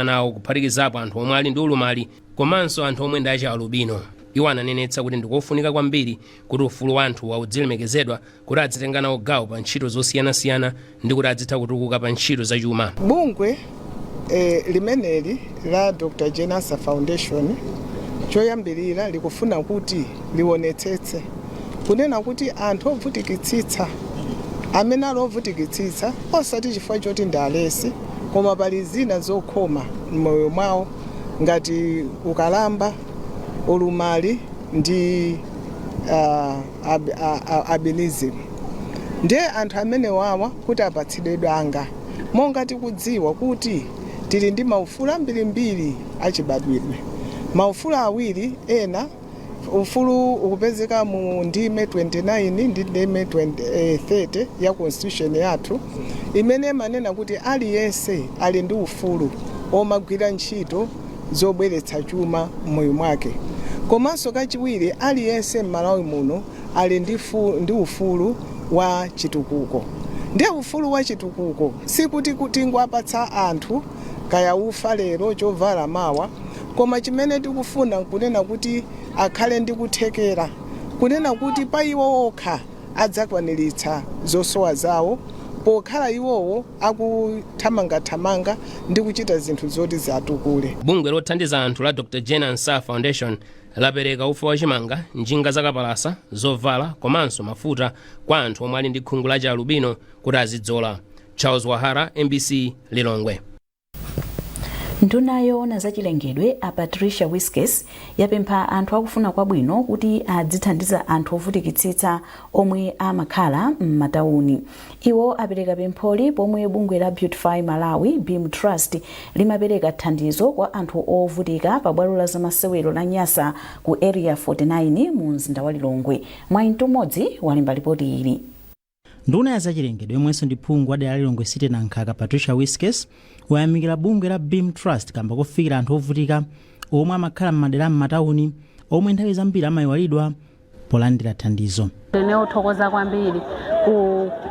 Nawo kuphatikizapo anthu omwe ali ndi ulumali komanso anthu omwe ndi achialubino. Iwo ananenetsa kuti ndikofunika kwambiri kuti ufulu wa anthuwa udzilemekezedwa kuti adzitenga nawo gawo pa ntchito zosiyanasiyana ndi kuti adzitha kutukuka pa ntchito zachuma. Bungwe limeneli la Dr. Jane Ansah Foundation choyambirira likufuna kuti liwonetsetse kunena kuti anthu ovutikitsitsa, amene ali ovutikitsitsa osati chifukwa choti ndi alesi, koma pali zina zokhoma m'moyo mwawo ngati ukalamba, ulumali ndi albinism, ndiye anthu amene wawa kuti apatsidwe danga. Monga tikudziwa kuti tili ndi maufulu ambirimbiri achibadwidwe, maufulu awiri ena, ufulu ukupezeka mu ndime 29 ndi ndime 20, 30 ya constitution yathu, imene imanena kuti aliyense ali ndi ufulu omagwira ntchito zobweretsa chuma m'moyo mwake. Komanso kachiwiri, aliyense m'Malawi muno ali ndi ufulu wa chitukuko. Ndiye ufulu wa chitukuko sikuti tingowapatsa anthu kaya ufa lero, chovala mawa, koma chimene tikufuna nkunena kuti akhale ndi kuthekera kunena kuti pa iwo okha adzakwaniritsa zosowa zawo, pokhala iwowo akuthamangathamanga ndi kuchita zinthu zoti ziatukule. Bungwe lothandiza anthu la Dr Jane Ansah Foundation lapereka ufa wachimanga, njinga zakapalasa, zovala komanso mafuta kwa anthu omwe ali ndi khungu la chialubino kuti azidzola. Charles Wahara, MBC, Lilongwe. Nduna yoona zachilengedwe a Patricia Wiskes yapempha anthu akufuna kwabwino kuti adzithandiza anthu ovutikitsitsa omwe amakhala m'matawuni. Iwo apereka pempholi pomwe bungwe la Beautify Malawi Beam Trust limapereka thandizo kwa anthu ovutika pa bwalo la zamasewero la Nyasa ku Area 49 mu mzinda wa Lilongwe. Mwayi Mtumodzi walemba ripoti ili. Nduna ya zachilengedwe yomwenso ndi phungu wa dera la Lilongwe City Nankhaka, Patricia Wiskes, wayamikira bungwe la Beam Trust kamba kofikira anthu ovutika omwe amakhala m'madera m'matawuni omwe nthawi zambiri amayiwalidwa polandira thandizo. Ndine othokoza kwambiri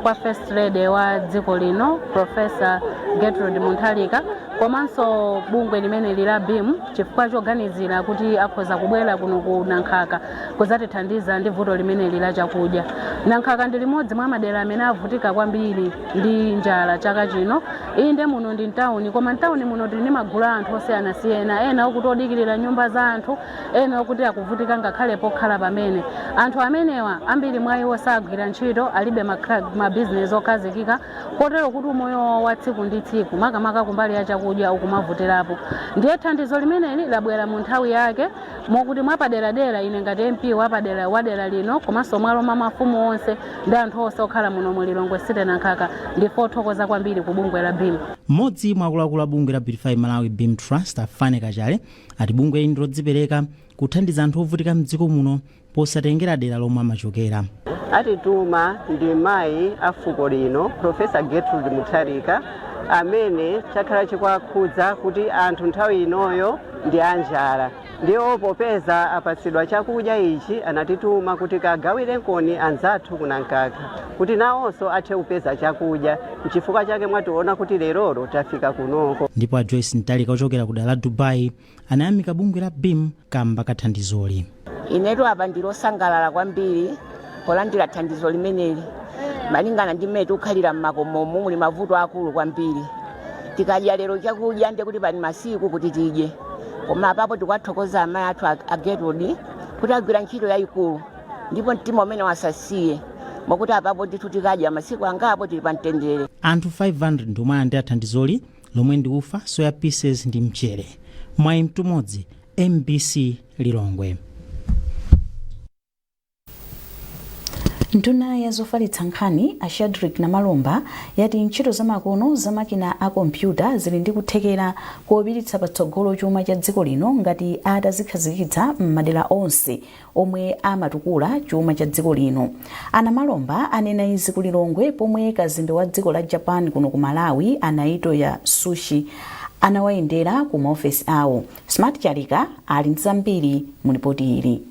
kwa First Lady wa dziko lino, Professor Gertrude Mutharika, komanso bungwe limeneli la Beam chifukwa choganizira kuti akhoza kubwera kuno ku Nankhaka kudzatithandiza ndi vuto limeneli la chakudya. Nankhaka ndi limodzi mwa madera amene avutika kwambiri ndi njala chaka chino. Inde, muno ndi mtawuni, koma mtawuni muno tili ndi magulu a anthu osiyanasiyana, ena okuti odikirira nyumba za anthu, ena okuti akuvutika ngakhale pokhala pamene. Anthu amenewa, ambiri mwa iwo sagwira ntchito, alibe mabizinesi okhazikika, kotero kuti umoyo wawo wa tsiku ndi tsiku, makamaka kumbali ya chakudya, ukumavutirapo. Ndiye thandizo limeneli labwera mu nthawi yake, mokuti mwapaderadera ine ngati MP wapadera wadera lino, komanso mwalo mwa mafumu onse ndi anthu onse okhala muno mu Lilongwe City Nankhaka, ndife othokoza kwambiri ku bungwe la Beam. Mmodzi mwa akuluakulu a bungwe la Beautify Malawi Beam Trust, Afane Kachale, ati bungwe ili ndilodzipereka kuthandiza anthu ovutika mdziko muno posatengera dera lomwe amachokera. Atituma ndi mayi a fuko lino, Professor Gertrude Mutharika, amene chakhala chikuwakhudza kuti anthu nthawi inoyo ndi anjala. Ndiwo popeza apatsidwa chakudya ichi, anatituma kuti kagawire nkoni anzathu kuNankaka kuti nawonso athe kupeza chakudya. Nchifukwa chake mwationa kuti lerolo tafika kunoko. Ndipo a Joyce Mtalika ochokera ku dera la Dubai anayamika bungwe la Beam kamba ka thandizoli. Inetu apa ndilosangalala kwambiri polandira thandizo limeneli, malingana ndi mmene tikukhalira m'makomomu. Muli mavuto akulu kwambiri. Tikadya lero chakudya, ndiye kuti pali masiku kuti tidye. Koma apapo tikuwathokoza amayi athu a Gertrude kuti agwira ntchito yayikulu, ndipo mtima umene wasasiye, mwakuti apapo ndithu tikadya masiku angapo tili pa mtendere. Anthu 500 ndi omwe alandira thandizoli, lomwe ndi ufa, soya pieces ndi mchere. Mwayi Mtumodzi, MBC, Lilongwe. Nduna ya zofalitsa nkhani a Shadric Namalomba yati ntchito zamakono za makina a kompyuta zili ndi kuthekera kopititsa patsogolo chuma cha dziko lino ngati atazikhazikitsa m'madera onse omwe amatukula chuma cha dziko lino. A Namalomba anena izi ku Lilongwe pomwe kazembe wa dziko la Japan kuno ku Malawi, a Naito Yasushi, anawayendera ku maofesi awo. Smart Chalika ali ndi zambiri mu ripoti ili.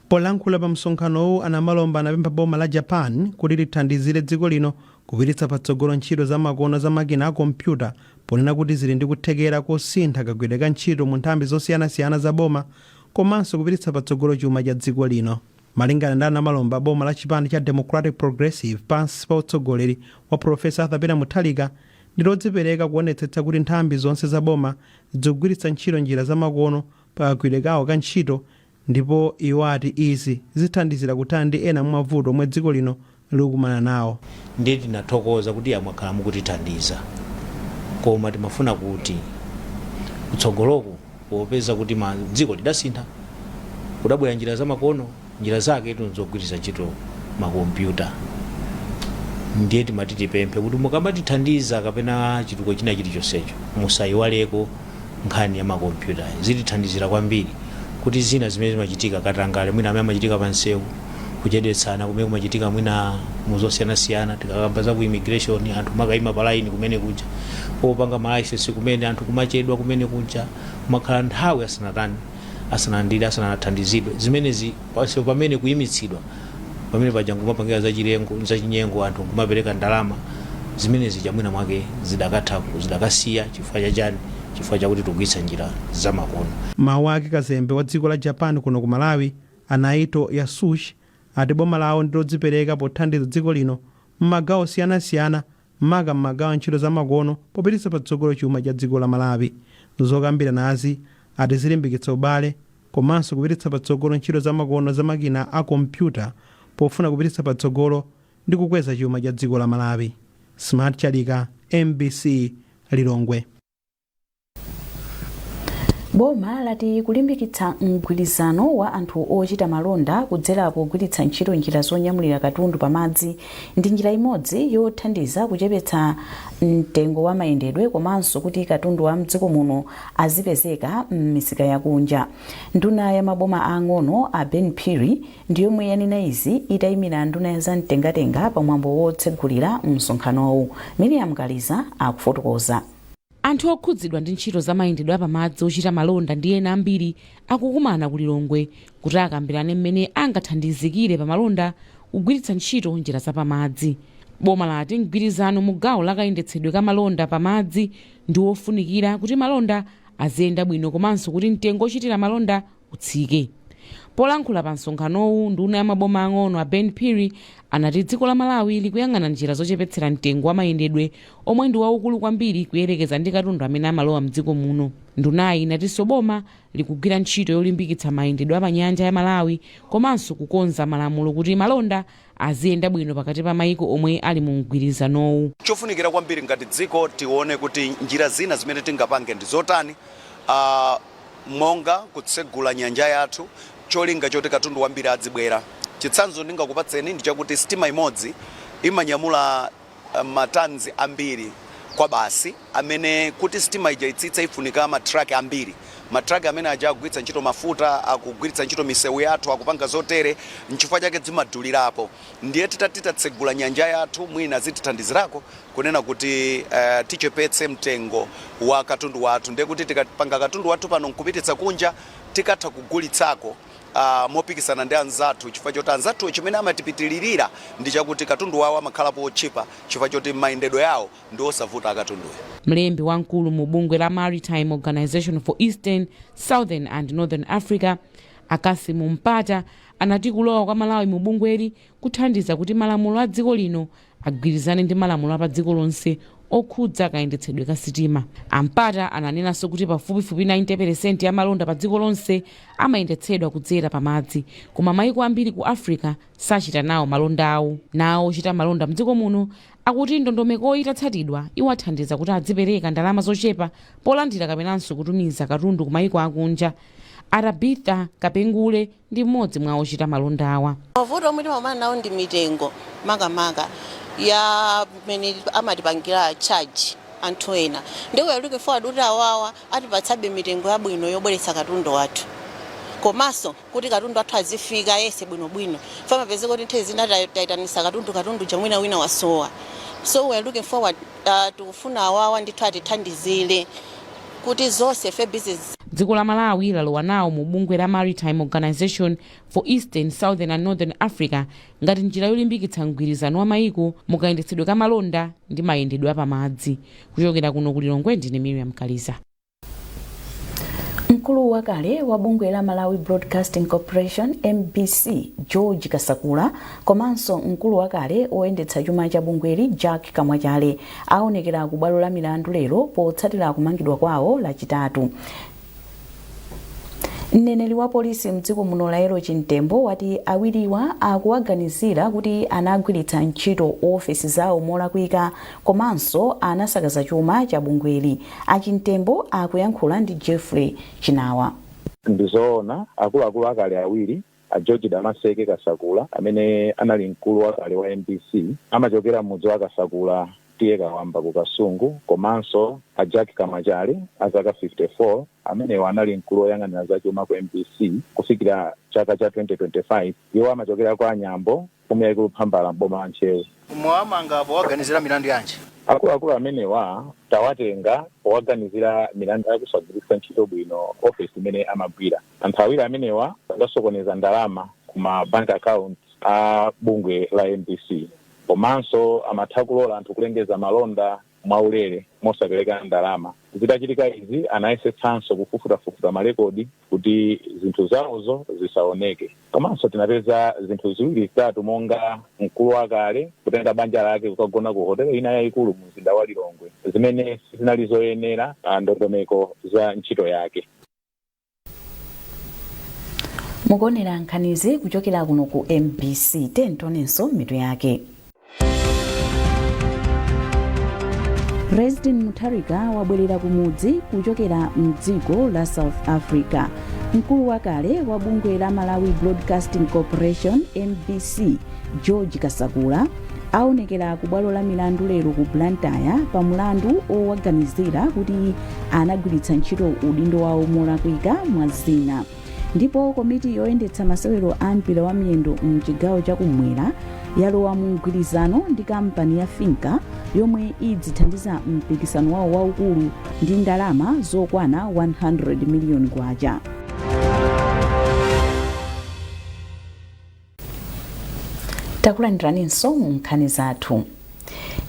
Polankhula pa msonkhanowu, a Namalomba anapempha boma la Japan kuti lithandizire dziko lino Kupititsa patsogolo ntchito zamakono za makina a kompyuta, ponena kuti zili ndi kuthekera kosintha kagwiridwe ka ntchito mu nthambi zosiyanasiyana za boma komanso kupititsa patsogolo chuma cha dziko lino. Malingana ndi Anamalomba, boma la chipani cha Democratic Progressive pansi pa utsogoleri wa Profesa Arthur Peter Mutharika ndi lodzipereka kuonetsetsa kuti nthambi zonse za boma zikugwiritsa ntchito njira zamakono pakagwiridwe kawo ka ntchito, ndipo iwo ati izi zithandizira kuthana ndi ena mwa mavuto omwe dziko lino likukumana nawo. Ndiye tinathokoza kuti mwakhala mukutithandiza, koma timafuna kuti kutsogoloku, popeza kuti dziko lidasintha, kudabwera njira zamakono, njira zake nzogwiritsa ntchito makompyuta, ndiye timati tipemphe kuti mukamatithandiza kapena chitukuko china chilichonsecho, musayiwaleko nkhani ya makompyuta. Zitithandizira kwambiri kuti zina zimene zimachitika, katangale mwina amene amachitika pansewu, kuchedwetsana kumene kumachitika mwina muzosiyanasiyana, tikakamba za ku immigration, anthu makayima pa line kumene kuja, popanga malaisensi kumene anthu kumachedwa kumene kuja, kumakhala nthawi asanatani, asanalandire, asanathandizidwe. Zimenezi pansewu pamene kuyimitsidwa pamene paja nkumapangira zachilengo, zachinyengo, anthu nkumapereka ndalama zimenezi, chamwina mwake zidakatha, zidakasiya. Chifukwa chachani? Chifukwa chakuti tikugwiritsa njira zamakono. Mawu ake, kazembe wa dziko la Japan kuno ku Malawi, Anaito Yasushi, ati boma lawo ndi lodzipereka pothandiza dziko lino m'magawo osiyanasiyana, maka m'magawo a ntchito zamakono, popititsa patsogolo chuma cha dziko la Malawi. Zokambiranazi ati zilimbikitsa ubale komanso kupititsa patsogolo ntchito zamakono za makina a kompyuta pofuna kupititsa patsogolo ndi kukweza chuma cha dziko la Malawi. Smart Chalika, MBC, Lilongwe. Boma lati kulimbikitsa mgwirizano wa anthu ochita malonda kudzera pogwiritsa ntchito njira zonyamulira katundu pamadzi ndi njira imodzi yothandiza kuchepetsa mtengo wa mayendedwe komanso kuti katundu wa mdziko muno azipezeka m'misika yakunja. Nduna ya maboma ang'ono a Ben Phiri ndiyomwe yanena izi itayimira nduna ya zamtengatenga pamwambo wotsegulira msonkhanowu. Miriam Kaliza akufotokoza. Anthu okhudzidwa ndi ntchito za mayendedwe apamadzi, ochita malonda ndi ena ambiri akukumana ku Lilongwe kuti akambirane mmene angathandizikire pa malonda kugwiritsa ntchito njira zapamadzi. Boma lati mgwirizano mu gawo la kayendetsedwe ka malonda pamadzi ndi wofunikira kuti malonda aziyenda bwino komanso kuti mtengo ochitira malonda utsike. Polankhula pa msonkhanowu, nduna ya maboma ang'ono a Ben Phiri anati dziko la Malawi likuyang'ana njira zochepetsera mtengo wa mayendedwe omwe ndi waukulu kwambiri kuyerekeza ndi katundu amene amalowa mdziko muno. Ndunayi inatinso boma likugwira ntchito yolimbikitsa mayendedwe apanyanja ya Malawi komanso kukonza malamulo kuti malonda aziyenda bwino pakati pa mayiko omwe ali mu mgwirizanowu. Chofunikira kwambiri ngati dziko, tione kuti njira zina zimene tingapange ndi zotani, monga kutsegula nyanja yathu, cholinga choti katundu wambiri adzibwera. Chitsanzo ndingakupatseni ndi chakuti sitima imodzi imanyamula matanzi ambiri kwa basi, amene kuti sitima ija itsitse ifunika matraki ambiri. Matraki amene aja akugwiritsa ntchito mafuta, akugwiritsa ntchito misewu yathu, akupanga zotere, nchifukwa chake zimadulirapo. Ndiye titati tatsegula nyanja yathu, mwina zitithandizirako kunena kuti tichepetse mtengo wa katundu wathu. Ndiye kuti tikapanga katundu wathu pano nkupititsa kunja, tikatha kugulitsako mopikisana ndi anzathu, chifukwa choti anzathu chimene amatipitilirira ndi chakuti katundu wawo amakhalapo otchipa, chifukwa choti mayendedwe yawo ndi osavuta akatunduyo. Mlembi wamkulu mu bungwe la Maritime Organization for Eastern, Southern and Northern Africa, Akasimu Mpata, anati kulowa kwa Malawi mu bungweli kuthandiza kuti malamulo a dziko lino agwirizane ndi malamulo a pa dziko lonse okhudza kayendetsedwe ka sitima. Ampata ananenanso kuti pafupifupi 90% ya malonda pa dziko lonse amayendetsedwa kudzera pamadzi, koma maiko ambiri ku Africa sachita nawo malonda awo. Nawo ochita malonda mdziko muno akuti ndondomekoyi itatsatidwa iwathandiza kuti adzipereka ndalama zochepa polandira kapenanso kutumiza katundu ku mayiko akunja. Arabitha Kapengule ndi mmodzi mwa ochita malonda awa. Mavuto omwe timakumana nawo ndi mitengo, makamaka ya mmene amatipangira charge anthu ena. Ndi we are looking forward kuti awawa atipatsabe mitengo yabwino yobweretsa katundu wathu, komanso kuti katundu wathu azifika yese bwinobwino. Famapezeka kuti nthawi zina tayitanisa katundu, katundu chamwina wina wasowa. So we are looking forward, tikufuna awawa ndithu atithandizire kuti zonse fe business. Dziko la Malawi lalowa nawo mu bungwe la Maritime Organization for Eastern, Southern and Northern Africa ngati njira yolimbikitsa mgwirizano wa mayiko mukayendetsedwe ka malonda ndi mayendedwe apamadzi. Kuchokera kuno ku Lilongwe, ndine Miriam Kaliza. Mkulu wakale wa bungwe la Malawi Broadcasting Corporation, MBC, George Kasakula, komanso mkulu wakale oyendetsa chuma cha bungweli, Jack Kamwachale, aonekera ku bwalo la milandu lero potsatira kumangidwa kwawo Lachitatu. Mneneri wa polisi mdziko muno, Laelo Chimtembo, wati awiriwa akuwaganizira kuti anagwiritsa ntchito ofesi zawo molakwika komanso anasakaza chuma cha bungweli. Achimtembo akuyankhula ndi Jeffrey Chinawa. Ndizoona, akuluakulu akale awiri, a George Damaseke Kasakula amene anali mkulu wakale wa MBC, amachokera mudzi wa Kasakula, T/A Kawamba ku Kasungu, komanso a Jack Kamwachale a zaka 54, amenewo anali mkulu woyang'anira zachuma ku MBC kufikira chaka cha 2025. Iwo amachokera kwa Anyambo, mfumu yayikulu Phambala, mboma la Ntcheu. Mwamanga powaganizira milandu yanji? Akuluakulu amenewa tawatenga powaganizira milandu yakusagwiritsa ntchito bwino ofesi imene amagwira. Anthu awiri amenewa adasokoneza ndalama kuma bank account a bungwe la MBC, komanso amatha kulola anthu kulengeza malonda mwaulere mosapereka ndalama. Zitachitika izi, anayesetsanso kufufutafufuta malekodi kuti zinthu zawozo zisaoneke. Komanso tinapeza zinthu ziwiri zitatu, monga mkulu wakale kutenga banja lake kukagona ku hotelo ina yayikulu mu mzinda wa Lilongwe, zimene sizinali zoyenera ndondomeko za ntchito yake. Mukuonera nkhanizi kuchokera kuno ku MBC. Tionenso mitu yake. President Mutharika wabwerera kumudzi kuchokera mdziko la South Africa. Mkulu wakale wa bungwe la Malawi Broadcasting Corporation, MBC, George Kasakula, aonekera ku bwalo la milandu lero ku Blantyre pa mulandu owaganizira kuti anagwiritsa ntchito udindo wawo molakwika, mwa zina. Ndipo komiti yoyendetsa masewero a mpira wa miyendo mchigawo chakumwera yalowa mu mgwirizano ndi kampani ya Finca yomwe idzithandiza mpikisano wawo waukulu ndi ndalama zokwana 100 miliyoni kwacha. Takulandiraninso mu nkhani zathu.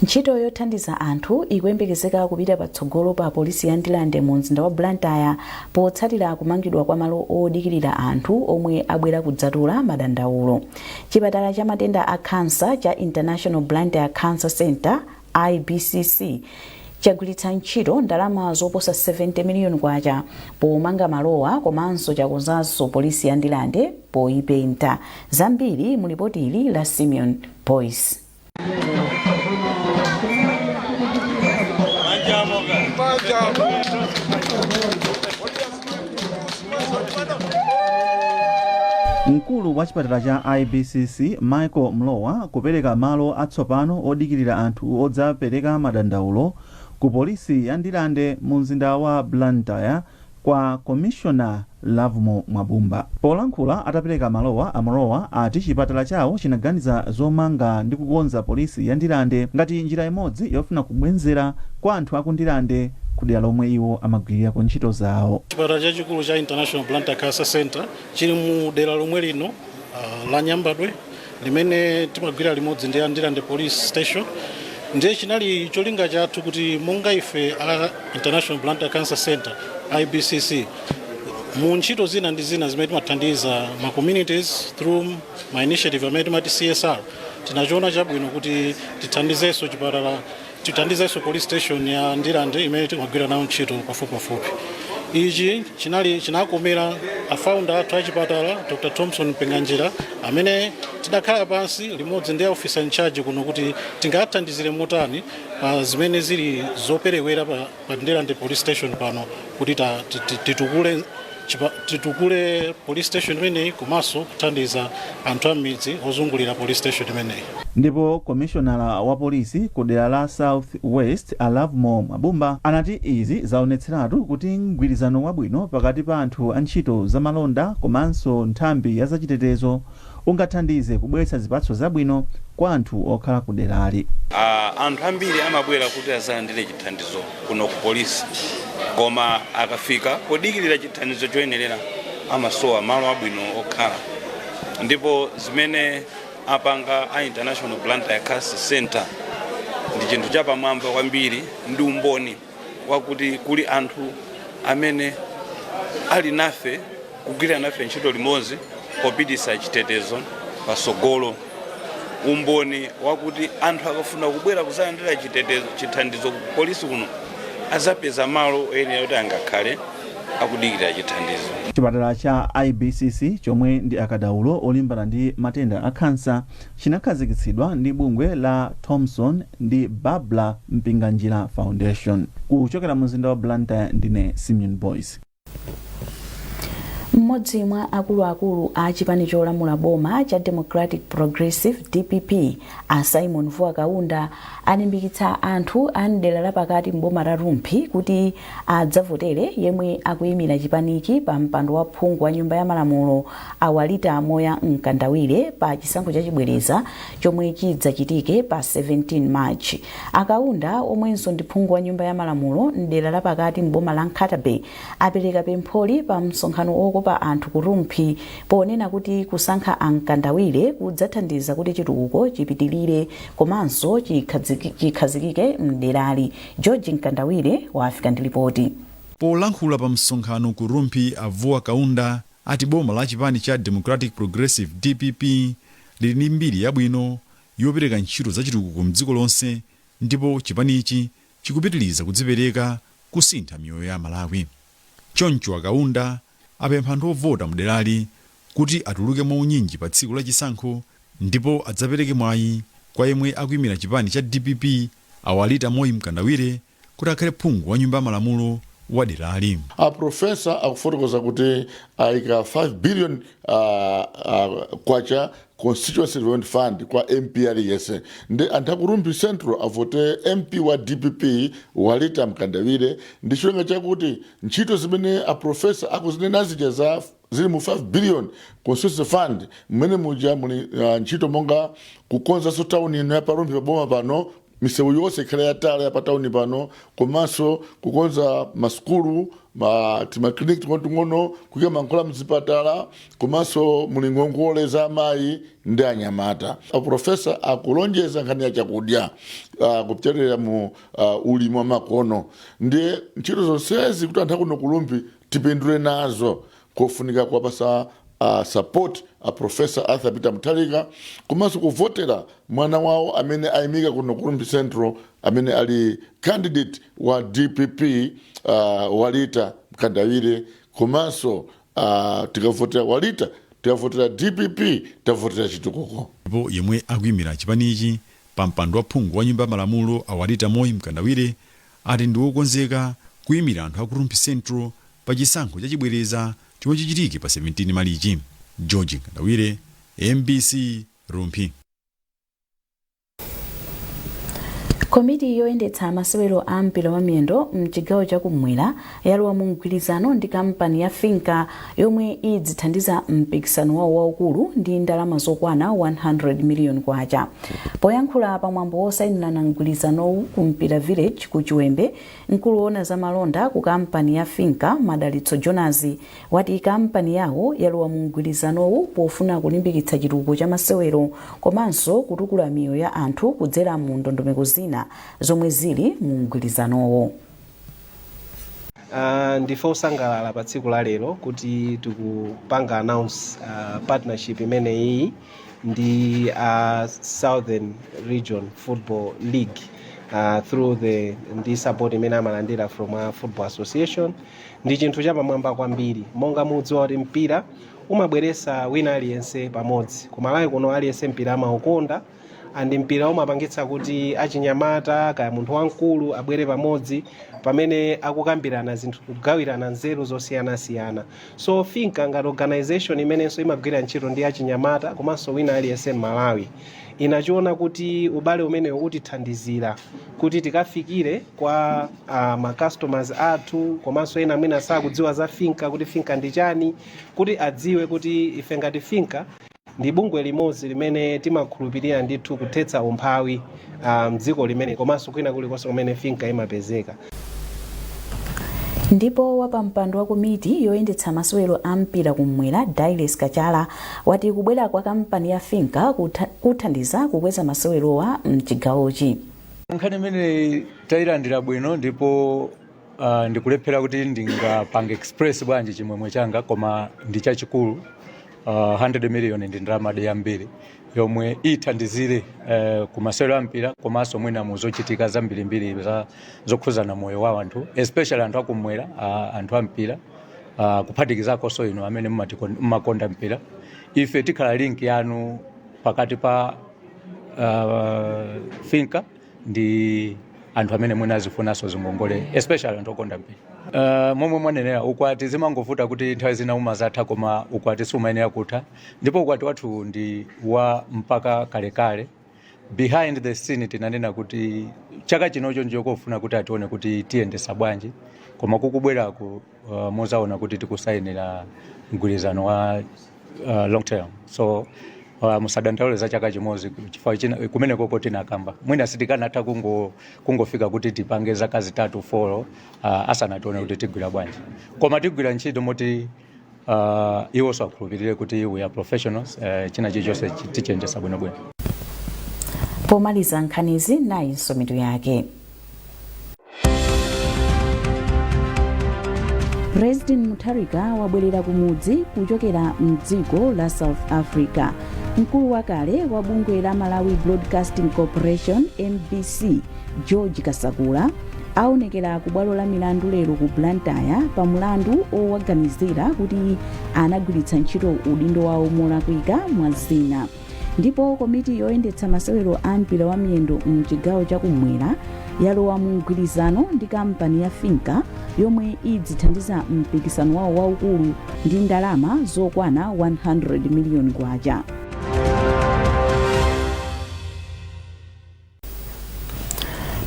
Ntchito yothandiza anthu ikuyembekezeka kupita patsogolo pa polisi ya Ndirande mu mzinda wa Blantyre potsatira kumangidwa kwa malo odikirira anthu omwe abwera kudzatula madandaulo. Chipatala cha matenda a khansa cha International Blantyre Cancer Center, IBCC, chagwiritsa ntchito ndalama zoposa 70 miliyoni kwacha pomanga malowa komanso chakonzanso polisi ya Ndirande poyipenta. Zambiri mu lipoti ili la Simeon Boyce. Mkulu wa chipatala cha IBCC, Michael Mlowa, kupereka malo atsopano odikirira anthu odzapereka madandaulo ku polisi ya Ndirande mu mzinda wa Blantyre kwa Komishona Lovemore Mwabumba. Polankhula atapereka malowa, a Mlowa ati chipatala chawo chinaganiza zomanga ndi kukonza polisi ya Ndirande ngati njira imodzi yofuna kubwenzera kwa anthu aku Ndirande kudera lomwe iwo amagwirirako ntchito zawo. Chipatala chachikulu cha International Blantyre Cancer Center chili mu dera lomwe lino la Nyambadwe limene timagwira limodzi ndi Ndirande Police Station. Ndiye chinali cholinga chathu kuti monga ife a International Blantyre Cancer Center, IBCC, mu ntchito zina ndi zina zimene timathandiza ma communities through ma initiative amene timati CSR, tinachiona chabwino kuti tithandizenso chipatala, tithandizenso police station ya Ndirande imene timagwira nayo ntchito pafupipafupi. Ichi chinali chinakomera a founder athu achipatala, Dr Thompson Mpinganjira, amene tidakhala pansi limodzi ndi officer in charge kuno kuti tingathandizire motani pa zimene zili zoperewera pa Ndirande police station pano kuti titukule police station imeneyi komanso kuthandiza anthu a m'midzi ozungulira police station imeneyi. Ndipo komishonala wa polisi ku dera la South West, a Lovemore Mwabumba, anati izi zaonetseratu kuti mgwirizano wabwino pakati pa anthu a ntchito zamalonda komanso nthambi ya zachitetezo ungathandize kubweretsa zipatso zabwino kwa anthu okhala ku derali. Anthu ambiri amabwera kuti azalandire chithandizo kuno ku polisi. Koma akafika podikirira chithandizo choyenerera, amasowa malo abwino okhala. Ndipo zimene apanga a International Blantyre Cancer Center ndi chinthu chapamwamba kwambiri, ndi umboni wakuti kuli anthu amene ali nafe, kugwira nafe ntchito limodzi popitisa chitetezo pasogolo, umboni wakuti anthu akafuna kubwera kuzalandira chitetezo, chithandizo ku polisi kuno, azapeza malo oyenera kuti angakhale akudikira chithandizo. Chipatala cha IBCC, chomwe ndi akadaulo olimbana ndi matenda a khansa, chinakhazikitsidwa ndi bungwe la Thomson ndi Barbara Mpinganjira Foundation. Kuchokera mu mzinda wa Blantyre, ndine Simeon Boys. Mmodzi mwa akuluakulu a chipani cholamula boma cha Democratic Progressive, DPP, a Simon Vuwa Kaunda, alimbikitsa anthu a mdera lapakati mboma la Rumphi kuti adzavotere yemwe akuyimira chipanichi pa mpando wa phungu wa Nyumba ya Malamulo, a Walita Moya Mkandawire, pa chisankho chachibwereza chomwe chidzachitike pa 17 March. Akaunda, omwenso ndi phungu wa Nyumba ya Malamulo mdera lapakati mboma la Nkhata Bay, apereka pempholi pa msonkhano wokopa anthu ku Rumphi, ponena kuti kusankha a Mkandawire kudzathandiza kuti chitukuko chipitilire komanso chikhazikike mderali. George Mkandawire wafika ndi ripoti. Polankhula pa msonkhano ku Rumphi, a Vuwa Kaunda ati boma la chipani cha Democratic Progressive, DPP, lili ndi mbiri yabwino yopereka ntchito zachitukuko mdziko lonse, ndipo chipanichi chikupitiliza kudzipereka kusintha miyoyo ya Malawi. Choncho Akaunda apempha anthu ovota mderali kuti atuluke mwaunyinji pa tsiku la chisankho ndipo adzapereke mwayi kwa yemwe akuyimira chipani cha DPP, a Walita Moyi Mkandawire, kuti akhale phungu wa Nyumba ya Malamulo wa derali. A professor akufotokoza kuti ayika 5 billion kwacha constituency development fund kwa MP aliyense, ndi anthu aku Rumphi Central avote MP wa DPP Walita Mkandawire ndi cholinga chakuti ntchito zimene a professor akuzinena zija za zili mu 5 billion constituency fund, mmene muja muli ntchito monga kukonzanso tawuni ino ya pa Rumphi paboma pano, misewu yonse ikhale yatala ya pa tawuni pano, komanso kukonza masukulu, timakliniki ting'onoting'ono, kuika mankhwala mzipatala, komanso muli ngongole za amayi ndi anyamata. Aprofesa akulonjeza nkhani ya chakudya kupyolera mu ulimi wa makono. Ndiye ntchito zonsezi, kuti anthu akuno ku Rumphi tipindule nazo, kofunika kuwapasa support a Professor Arthur Peter Mutharika, komanso kuvotera mwana wawo amene ayimika kuno ku Rumphi Central, amene ali candidate wa DPP, Walita Mkandawire. Komanso tikavotera Walita, tikavotera DPP, tavotera chitukuko. Ndipo yemwe akuyimira chipanichi pa mpando wa phungu wa Nyumba ya Malamulo, a Walita Moyi Mkandawire, ati ndi wokonzeka kuyimira anthu aku Rumphi Central pa chisankho chachibwereza chomwe chichitike pa 17 Malichi. George Mkandawire, MBC, Rumphi. Komiti yoyendetsa masewero a mpira wa miyendo mchigawo chakumwera yalowa mu mgwirizano ndi kampani ya Finca, yomwe idzithandiza mpikisano wawo waukulu ndi ndalama zokwana 100 million kwacha. Poyankhula pamwambo wosayinirana mgwirizanowu ku Mpira Village ku Chiwembe, mkulu woona za malonda ku kampani ya Finca, Madalitso Jonas, wati kampani yawo yalowa mu mgwirizanowu pofuna kulimbikitsa chitukuko cha masewero komanso kutukula miyoyo ya anthu kudzera mu ndondomeko zina zomwe zili mu mgwirizanowo. Ndife osangalala pa tsiku la lero kuti tikupanga announce partnership imeneyi ndi Southern Region Football League through the ndi support imene amalandira from a Football Association. Ndi chinthu chapamwamba kwambiri. Monga mudziwa kuti mpira umabweresa wina aliyense pamodzi. Kumalawi kuno aliyense mpira amaukonda, and mpira umapangitsa kuti achinyamata kaya munthu wamkulu abwere pamodzi pamene akukambirana zinthu, kugawirana nzeru zosiyanasiyana. So Finca, ngati organization imenenso imagwira ntchito ndi achinyamata komanso wina aliyense m'Malawi, inachiona kuti ubale umenewu utithandizira kuti tikafikire kwa ma customers athu, komanso ena mwina sakudziwa za Finca, kuti Finca ndi chani, kuti adziwe kuti ife ngati Finca ndi bungwe limodzi limene timakhulupirira ndithu kuthetsa umphawi mdziko limene komanso kwina kulikonse kumene Finca imapezeka. Ndipo wapampando wa komiti yoyendetsa masewero a mpira kumwera, Dailes Kachala, wati kubwera kwa kampani ya Finca kuthandiza kukweza masewerowa mchigawochi. Nkhani imene tayilandira bwino ndipo ndikulephera kuti ndingapange express bwanji chimwemwe changa, koma ndi chachikulu. 100 million ndi ndalama yambiri yomwe ithandizire ku masewero a mpira komanso mwina mu zochitika zambirimbiri zokhuzana moyo wa anthu, especially anthu akumwera, anthu a mpira, kuphatikizakonso inu amene mmakonda mpira. Ife tikhala link yanu pakati pa Finca ndi anthu amene mwina azifunanso zingongole, especially anthu okonda mpira. Momwe mwanenera, ukwati zimangovuta kuti nthawi zina umazatha, koma ukwati sumayenera kutha, ndipo ukwati wathu ndi wa mpaka kalekale. Behind the scene tinanena kuti chaka chinocho ndiyo kofuna kuti atione kuti tiyendesa bwanji, koma kukubweraku muzaona kuti tikusayinira mgwirizano wa long term. So musadandaule za chaka chimodzi, chifukwa china kumene koko tinakamba mwina sitikanatha kungofika kuti tipange zaka 3 4 asanatione kuti tigwira bwanji, koma tigwira ntchito moti iwonso akhulupirire kuti we are professionals, china chilichonse tichiyendesa bwinobwino. Pomaliza nkhanizi, nayinso mitu yake. President Mutharika wabwerera kumudzi kuchokera mdziko la South Africa. Mkulu wakale wa bungwe la Malawi Broadcasting Corporation, MBC, George Kasakula aonekera ku bwalo la milandu lero ku Blantyre pa mulandu owaganizira kuti anagwiritsa ntchito udindo wawo molakwika, mwa zina. Ndipo komiti yoyendetsa masewero a mpira wa miyendo mchigawo chakumwera yalowa mu mgwirizano ndi kampani ya Finca yomwe idzithandiza mpikisano wawo waukulu ndi ndalama zokwana 100 miliyoni kwacha.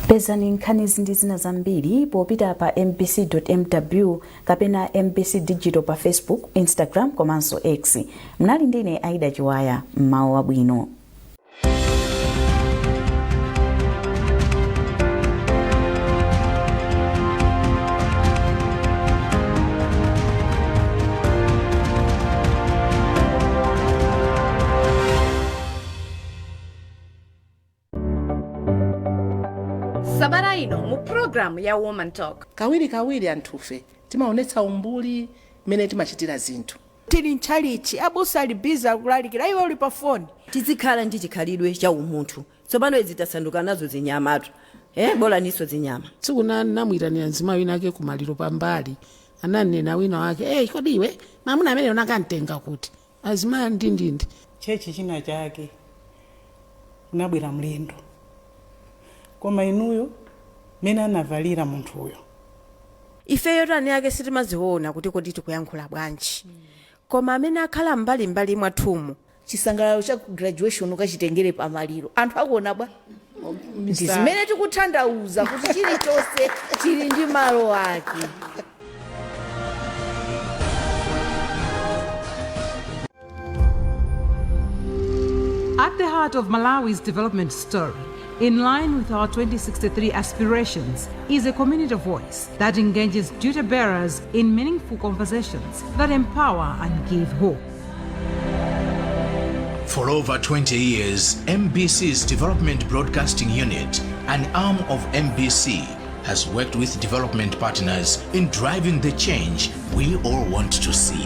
Pezani nkhanizi ndi zina zambiri popita pa mbc.mw kapena MBC Digital pa Facebook, Instagram komanso X. Mnali ndine Aida Chiwaya. Mmawa wabwino. Sabata ino mu programu ya Woman Talk. Kawirikawiri anthufe timaonetsa umbuli mmene timachitira zinthu. Tili mtchalichi, abusa ali busy akulalikira, iwe uli pa foni. Tizikhala ndi chikhalidwe cha umunthu. Tsopano izi tasanduka nazo zinyamatu, bolaninso zinyama. Tsiku namuyitanira mzimayi wina ake kumaliro pambali, ananena wina wake, "Hey, kodi iwe mamuna amene unakamtenga kuti?" Azimayi ndindindi. Church china chake kunabwera mlendo, koma inuyo mene anavalira munthuyo. Ifeyo tani ake sitimaziona kuti kodi tikuyankhula bwanji, koma amene akhala mbalimbali mwathumu. Chisangalalo cha graduation ukachitengere pamaliro, anthu akuona bwa? Ndi zimene tikutanthauza kuti chilichonse chili ndi malo ake. At the heart of Malawi's development story, in line with our 2063 aspirations, is a community voice that engages duty bearers in meaningful conversations that empower and give hope. For over 20 years, MBC's Development Broadcasting Unit, an arm of MBC, has worked with development partners in driving the change we all want to see.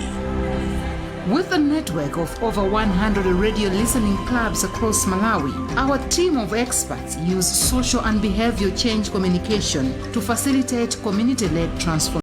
With a network of over 100 radio listening clubs across Malawi, our team of experts use social and behavioral change communication to facilitate community-led transformation.